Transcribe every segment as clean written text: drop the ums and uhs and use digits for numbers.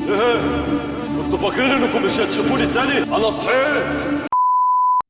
ايه، انتوا فاكرين انكم مش هتشوفوني تاني؟ انا صحيت.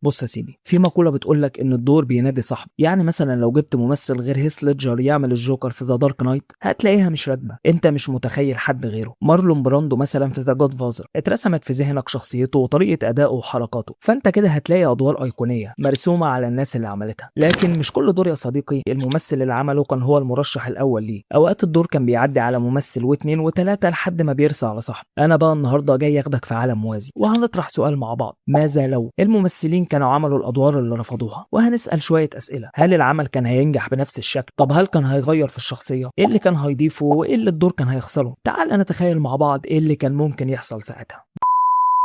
بص يا سيدي، في مقولة بتقول لك ان الدور بينادي صاحبه. يعني مثلا لو جبت ممثل غير هيث ليدجر يعمل الجوكر في The Dark Knight هتلاقيها مش راكبه، انت مش متخيل حد غيره. مارلون براندو مثلا في The Godfather اترسمت في ذهنك شخصيته وطريقه ادائه وحركاته، فانت كده هتلاقي ادوار ايقونيه مرسومه على الناس اللي عملتها. لكن مش كل دور يا صديقي الممثل اللي عمله كان هو المرشح الاول ليه. اوقات الدور كان بيعدي على ممثل واثنين وثلاثة لحد ما بيرسى على صاحبه. انا بقى النهارده جاي اخدك في عالم موازي، وهنطرح سؤال مع بعض: ماذا لو الممثلين كانوا عملوا الادوار اللي رفضوها؟ وهنسال شوية اسئله: هل العمل كان هينجح بنفس الشكل؟ طب هل كان هيغير في الشخصية؟ ايه اللي كان هيضيفه وايه اللي الدور كان هيخسره؟ تعال نتخيل مع بعض ايه اللي كان ممكن يحصل ساعتها.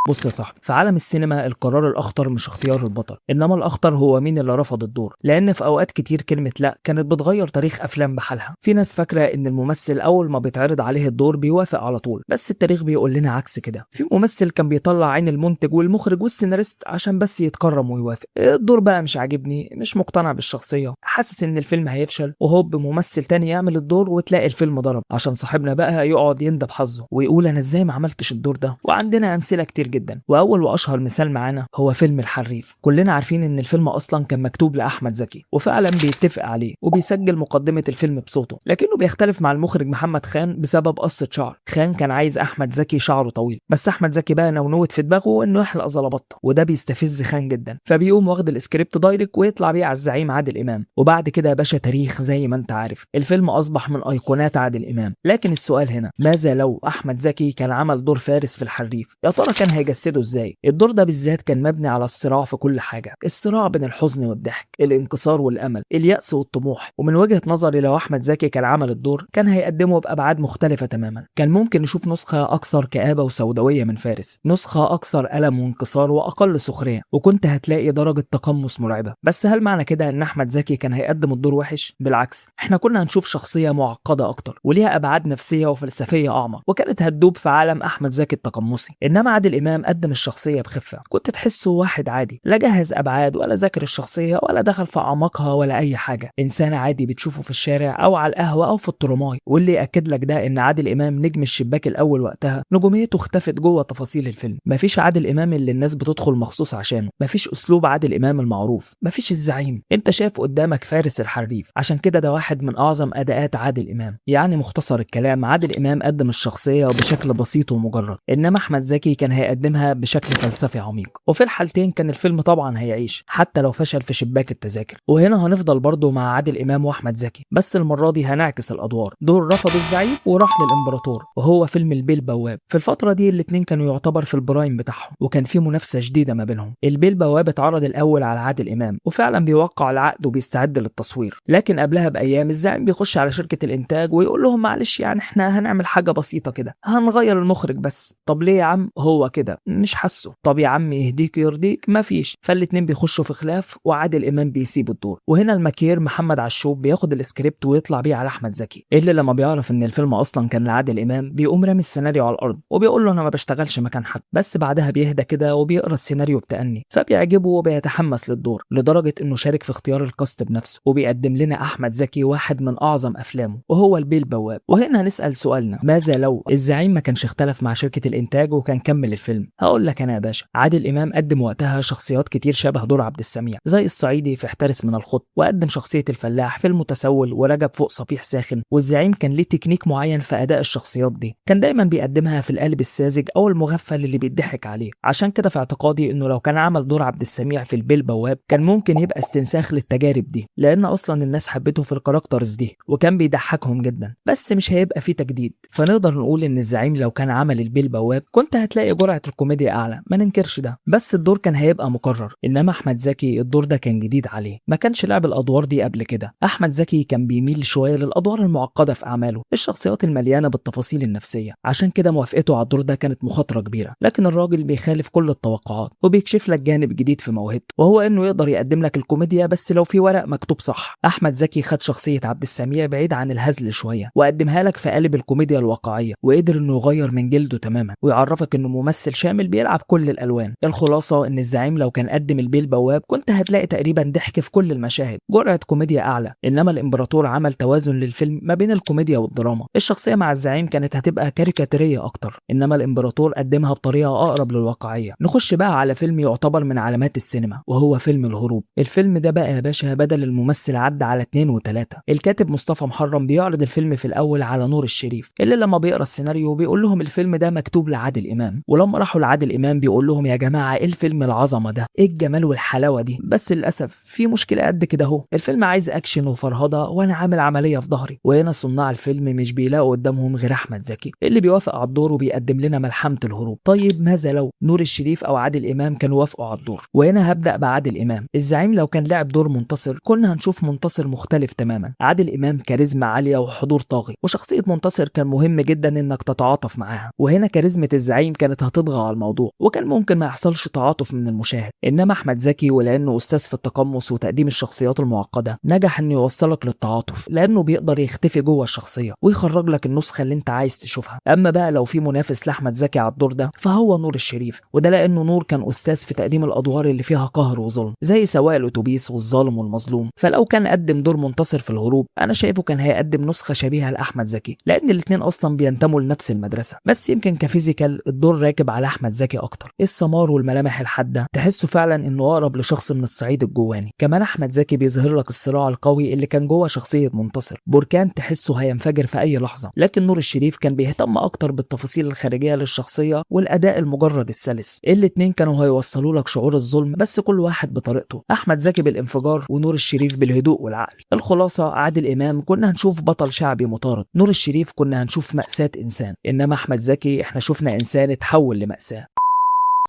بص يا صاحبي، في عالم السينما القرار الاخطر مش اختيار البطل، انما الاخطر هو مين اللي رفض الدور، لان في اوقات كتير كلمة لا كانت بتغير تاريخ افلام بحالها. في ناس فاكره ان الممثل اول ما بيتعرض عليه الدور بيوافق على طول، بس التاريخ بيقول لنا عكس كده. في ممثل كان بيطلع عين المنتج والمخرج والسيناريست عشان بس يتكرم ويوافق. الدور بقى مش عاجبني، مش مقتنع بالشخصية، حاسس ان الفيلم هيفشل، وهوب ممثل تاني يعمل الدور وتلاقي الفيلم ضرب، عشان صاحبنا بقى يقعد يندب حظه ويقول انا ازاي ما عملتش الدور ده. وعندنا امثلة كتير جدا، واول واشهر مثال معانا هو فيلم الحريف. كلنا عارفين ان الفيلم اصلا كان مكتوب لاحمد زكي، وفعلا بيتفق عليه وبيسجل مقدمه الفيلم بصوته، لكنه بيختلف مع المخرج محمد خان بسبب قصة شعر. خان كان عايز احمد زكي شعره طويل، بس احمد زكي بقى نونوت في دماغه انه يحلق زلبطه، وده بيستفز خان جدا، فبيقوم واخد ال script direct ويطلع بيه على الزعيم عادل امام. وبعد كده يا باشا تاريخ زي ما انت عارف، الفيلم اصبح من ايقونات عادل امام. لكن السؤال هنا: ماذا لو احمد زكي كان عمل دور فارس في الحريف؟ يا ترى كان هيجسده ازاي؟ الدور ده بالذات كان مبني على الصراع في كل حاجة، الصراع بين الحزن والضحك، الانكسار والامل، اليأس والطموح. ومن وجهة نظري لو احمد زكي كان عمل الدور كان هيقدمه بابعاد مختلفة تماما. كان ممكن نشوف نسخة اكثر كآبة وسوداوية من فارس، نسخة اكثر ألم وانكسار واقل سخرية، وكنت هتلاقي درجة تقمص مرعبة. بس هل معنى كده ان احمد زكي كان هيقدم الدور وحش؟ بالعكس، احنا كنا هنشوف شخصية معقدة اكتر وليها ابعاد نفسية وفلسفية اعمق، وكانت هتدوب في عالم احمد زكي التقمصي. انما عادل امام قدم الشخصية بخفة، كنت تحسه واحد عادي، لا جهز ابعاد ولا ذاكر الشخصية ولا دخل في اعماقها ولا اي حاجة، انسان عادي بتشوفه في الشارع او على القهوة او في الترماي. واللي ياكد لك ده ان عادل امام نجم الشباك الاول وقتها، نجوميته اختفت جوه تفاصيل الفيلم. مفيش عادل امام اللي الناس بتدخل مخصوص عشانه، مفيش اسلوب عادل امام المعروف، مفيش الزعيم، انت شايف قدامك فارس الحريف. عشان كده ده واحد من اعظم اداءات عادل امام. يعني مختصر الكلام، عادل امام قدم الشخصية بشكل بسيط ومجرد، انما احمد زكي كان هيقدمها بشكل فلسفي عميق. وفي الحالتين كان الفيلم طبعا هيعيش حتى لو فشل في شباك التذاكر. وهنا هنفضل برضه مع عادل امام واحمد زكي، بس المرة دي هنعكس الادوار. دور رفضه الزعيم وراح للامبراطور، وهو فيلم البيه البواب. في الفترة دي الاثنين كانوا يعتبر في ال prime بتاعهم، وكان في منافسه شديدة ما بينهم. البيه البواب اتعرض الاول على عادل امام، وفعلا بيوقع العقد وبيستعد للتصوير، لكن قبلها بايام الزعيم بيخش على شركة الانتاج ويقول لهم معلش يعني احنا هنعمل حاجة بسيطة كده، هنغير المخرج بس. طب ليه يا عم؟ هو كده مش حاسه. طب يا عم يهديك يرضيك، مفيش. فالاتنين بيخشوا في خلاف وعادل امام بيسيب الدور. وهنا الماكير محمد عشوب بياخد السكريبت ويطلع بيه على احمد زكي، اللي لما بيعرف ان الفيلم اصلا كان لعادل امام بيقوم رامي السيناريو على الارض وبيقول له انا ما بشتغلش مكان حد. بس بعدها بيهدى كده وبيقرا السيناريو بتأني، فبيعجبه وبيتحمس للدور لدرجة انه شارك في اختيار ال cast بنفسه، وبيقدم لنا احمد زكي واحد من اعظم افلامه وهو البيه البواب. وهنا نسأل سؤالنا: ماذا لو الزعيم ما كانش اختلف مع شركة الانتاج وكان كمل الفيلم؟ هقول لك انا يا باشا، عادل امام قدم وقتها شخصيات كتير شبه دور عبد السميع، زي الصعيدي في احترس من الخط، وقدم شخصية الفلاح في المتسول ورجب فوق صفيح ساخن. والزعيم كان ليه تكنيك معين في اداء الشخصيات دي، كان دايما بيقدمها في القالب الساذج او المغفل اللي بيضحك عليه. عشان كده في اعتقادي انه لو كان عمل دور عبد السميع في البيه البواب كان ممكن يبقى استنساخ للتجارب دي، لان اصلا الناس حبته في ال characters دي وكان بيضحكهم جدا، بس مش هيبقى فيه تجديد. فنقدر نقول ان الزعيم لو كان عمل البيه البواب كنت هتلاقي جرعة الكوميديا اعلى، ما ننكرش ده، بس الدور كان هيبقى مكرر. انما احمد زكي الدور ده كان جديد عليه، ما كانش لعب الادوار دي قبل كده. احمد زكي كان بيميل شوية للادوار المعقدة في اعماله، الشخصيات المليانة بالتفاصيل النفسية، عشان كده موافقته على الدور ده كانت مخاطره كبيرة. لكن الراجل بيخالف كل التوقعات وبيكشف لك جانب جديد في موهبته، وهو انه يقدر يقدم لك الكوميديا بس لو في ورق مكتوب صح. احمد زكي خد شخصية عبد السميع بعيد عن الهزل شوية وقدمها لك في قالب الكوميديا الواقعية، وقدر انه يغير من جلده تماما ويعرفك انه ممثل شامل بيلعب كل الالوان. الخلاصة ان الزعيم لو كان قدم البيه البواب كنت هتلاقي تقريبا ضحك في كل المشاهد، جرعة كوميديا اعلى. انما الامبراطور عمل توازن للفيلم ما بين الكوميديا والدراما. الشخصية مع الزعيم كانت هتبقى كاريكاتيريه اكتر، انما الامبراطور قدمها بطريقة اقرب للواقعيه. نخش بقى على فيلم يعتبر من علامات السينما، وهو فيلم الهروب. الفيلم ده بقى يا باشا بدل الممثل عدى على 2 و3. الكاتب مصطفى محرم بيعرض الفيلم في الاول على نور الشريف، اللي لما بيقرا السيناريو بيقول لهم الفيلم ده مكتوب لعادل امام. ولما راحوا لعادل امام بيقول لهم يا جماعة ايه الفيلم العظمة ده، ايه الجمال والحلاوه دي، بس للاسف في مشكلة قد كده اهو، الفيلم عايز اكشن وفرهده وانا عامل عملية في ظهري. وهنا صناع الفيلم مش بيلاقوا قدامهم غير احمد زكي اللي بيوافق على الدور وبيقدم لنا ملحمة الهروب. طيب ماذا لو نور الشريف او عادل امام كانوا وافقوا على الدور؟ وهنا هبدا بعادل امام. الزعيم لو كان لعب دور منتصر كنا هنشوف منتصر مختلف تماما. عادل امام كاريزما عالية وحضور طاغي، وشخصية منتصر كان مهم جدا انك تتعاطف معاها، وهنا كاريزما الزعيم كانت هتطغى على الموضوع وكان ممكن ما يحصلش تعاطف من المشاهد. انما احمد زكي ولانه استاذ في التقمص وتقديم الشخصيات المعقدة نجح انه يوصلك للتعاطف، لانه بيقدر يختفي جوه الشخصية ويخرج لك النسخة اللي انت عايز تشوفها. اما بقى لو في منافس لاحمد زكي على الدور ده فهو نور الشريف، وده لانه نور كان استاذ في تقديم الادوار اللي فيها قهر وظلم زي سواق الاتوبيس والظالم والمظلوم. فلو كان قدم دور منتصر في الهروب انا شايفه كان هيقدم نسخه شبيهه لاحمد زكي، لان الاثنين اصلا بينتموا لنفس المدرسة. بس يمكن ك physical الدور راكب على احمد زكي اكتر، السمار والملامح الحادة تحسه فعلا انه اقرب لشخص من الصعيد الجواني. كمان احمد زكي بيظهر لك الصراع القوي اللي كان جوه شخصية منتصر، بركان تحسه هينفجر في اي لحظة. لكن نور الشريف كان بيهتم اكتر بالتفاصيل الخارجية للشخصية والاداء المجرد السلس. الاثنين كانوا هيوصلوا لك شعور الظلم بس كل واحد بطريقته، احمد زكي بالانفجار ونور الشريف بالهدوء والعقل. الخلاصة عادل امام كنا هنشوف بطل شعبي مطارد، نور الشريف كنا هنشوف مأساة انسان، انما احمد زكي احنا شفنا انسان اتحول لمأساة.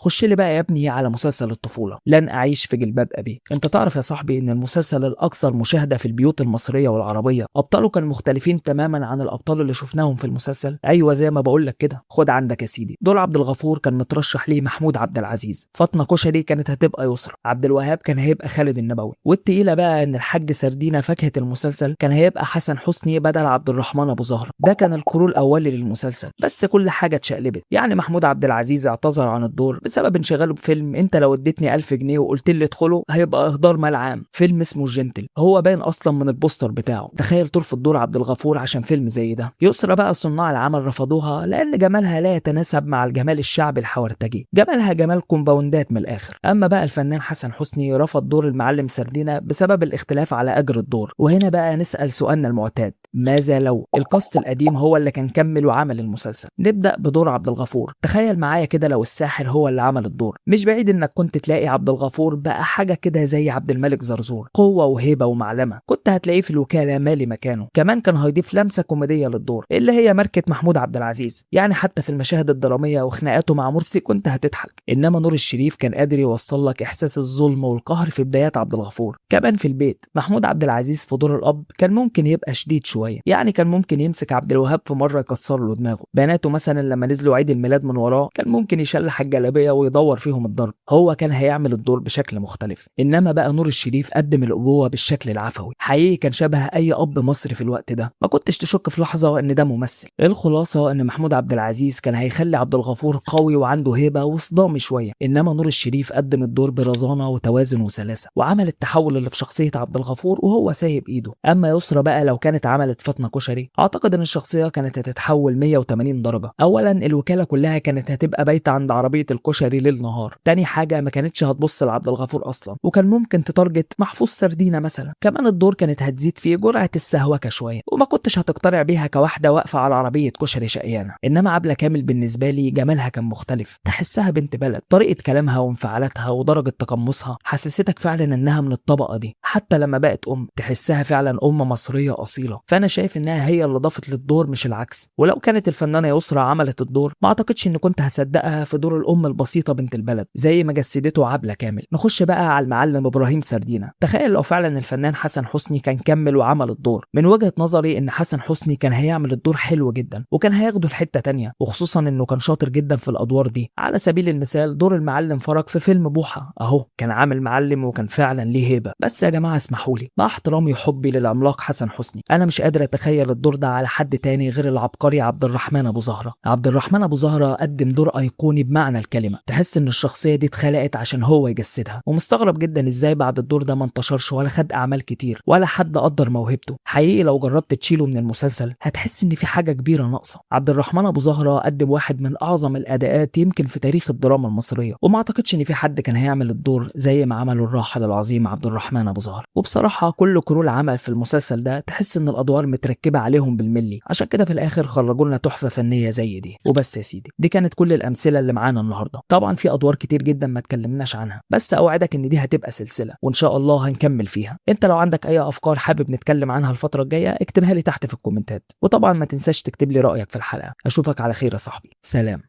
خش لي بقى يا ابني على مسلسل الطفولة لن أعيش في جلباب أبي. انت تعرف يا صاحبي ان المسلسل الأكثر مشاهدة في البيوت المصرية والعربية أبطاله كانوا مختلفين تماما عن الأبطال اللي شفناهم في المسلسل. أيوة زي ما بقول لك كده، خد عندك يا سيدي. دور عبد الغفور كان مترشح ليه محمود عبد العزيز، فاطمة كشري كانت هتبقى يسرا، عبد الوهاب كان هيبقى خالد النبوي، والتقيلة بقى ان الحاج سردينة فاكهة المسلسل كان هيبقى حسن حسني بدل عبد الرحمن أبو زهرة. ده كان ال crew الأولي للمسلسل، بس كل حاجة اتشقلبت. يعني محمود عبد العزيز اعتذر عن الدور بسبب انشغاله بفيلم انت لو اديتني 1000 جنيه وقلت لي ادخله هيبقى اهدار مال عام، فيلم اسمه الجنتل، هو باين اصلا من البوستر بتاعه. تخيل ترفض دور عبد الغفور عشان فيلم زي ده. يسرا بقى صناع العمل رفضوها لان جمالها لا يتناسب مع الجمال الشعبي الحورتجي، جمالها جمال كومباوندات من الاخر. اما بقى الفنان حسن حسني رفض دور المعلم سردينة بسبب الاختلاف على اجر الدور. وهنا بقى نسال سؤالنا المعتاد، ماذا لو ال cast القديم هو اللي كان كمل وعمل المسلسل؟ نبدا بدور عبد الغفور. تخيل معايا كده لو الساحر هو اللي عمل الدور، مش بعيد انك كنت تلاقي عبد الغفور بقى حاجة كده زي عبد الملك زرزور، قوة وهيبة ومعلمه، كنت هتلاقيه في الوكالة مالي مكانه. كمان كان هيضيف لمسه كوميدية للدور اللي هي ماركة محمود عبد العزيز، يعني حتى في المشاهد الدرامية وخناقاته مع مرسي كنت هتضحك. انما نور الشريف كان قادر يوصل لك احساس الظلم والقهر في بدايات عبد الغفور. كمان في البيت محمود عبد العزيز في دور الاب كان ممكن يبقى شديد شوية، يعني كان ممكن يمسك عبد الوهاب في مرة يكسر له دماغه. بناته مثلا لما نزلوا عيد الميلاد من وراه كان ممكن يشلح الجلابية ويدور فيهم الضرب، هو كان هيعمل الدور بشكل مختلف. انما بقى نور الشريف قدم الابوة بالشكل العفوي، حقيقي كان شبه اي اب مصري في الوقت ده، ما كنتش تشك في لحظة ان ده ممثل. الخلاصة ان محمود عبد العزيز كان هيخلي عبد الغفور قوي وعنده هيبة وصدامي شوية، انما نور الشريف قدم الدور برزانه وتوازن وسلاسه، وعمل التحول اللي في شخصية عبد الغفور وهو سايب ايده. اما يسرا بقى لو كانت عملت فاطمة كشري اعتقد ان الشخصية كانت هتتحول 180 درجه. اولا الوكالة كلها كانت هتبقى بايته عند عربية الكشري ليل نهار، تاني حاجة ما كانتش هتبص لعبد الغفور اصلا، وكان ممكن ت target محفوظ سردينه مثلا. كمان الدور كانت هتزيد فيه جرعة السهوكه شوية، وما كنتش هتقتنع بيها كواحده واقفة على عربية كشري شقيانه. انما عبله كامل بالنسبة لي جمالها كان مختلف، تحسها بنت بلد، طريقه كلامها وانفعالاتها ودرجة تقمصها حسستك فعلا انها من الطبقة دي. حتى لما بقت ام تحسها فعلا ام مصرية اصيلة، فانا شايف انها هي اللي ضافت للدور مش العكس. ولو كانت الفنانة يسرا عملت الدور ما اعتقدش ان كنت هصدقها في دور الام البسيطة البسيطة بنت البلد زي ما جسدته عبله كامل. نخش بقى على المعلم ابراهيم سردينة. تخيل لو فعلا الفنان حسن حسني كان كمل وعمل الدور. من وجهة نظري ان حسن حسني كان هيعمل الدور حلو جدا وكان هياخده لحته تانية، وخصوصا انه كان شاطر جدا في الادوار دي. على سبيل المثال دور المعلم فرج في فيلم بوحة اهو، كان عامل معلم وكان فعلا ليه هيبة. بس يا جماعة اسمحوا لي، مع احترامي وحبي للعملاق حسن حسني، انا مش قادر اتخيل الدور ده على حد تاني غير العبقري عبد الرحمن ابو زهره. عبد الرحمن ابو زهره قدم دور ايقوني بمعنى الكلمة، تحس ان الشخصية دي اتخلقت عشان هو يجسدها. ومستغرب جدا ازاي بعد الدور ده ما انتشرش ولا خد اعمال كتير ولا حد قدر موهبته. حقيقي لو جربت تشيله من المسلسل هتحس ان في حاجة كبيرة ناقصه. عبد الرحمن ابو زهره قدم واحد من اعظم الاداءات يمكن في تاريخ الدراما المصرية، وما اعتقدش ان في حد كان هيعمل الدور زي ما عمله الراحل العظيم عبد الرحمن ابو زهره. وبصراحة كل crew العمل في المسلسل ده تحس ان الادوار متركبه عليهم بالملي، عشان كده في الاخر خرجوا لنا تحفة فنية زي دي. وبس يا سيدي، دي كانت كل الامثلة اللي معانا النهارده. طبعا في ادوار كتير جدا ما اتكلمناش عنها، بس اوعدك ان دي هتبقى سلسلة وان شاء الله هنكمل فيها. انت لو عندك اي افكار حابب نتكلم عنها الفترة الجاية اكتبها لي تحت في الكومنتات، وطبعا ما تنساش تكتب لي رايك في الحلقة. اشوفك على خير يا صاحبي، سلام.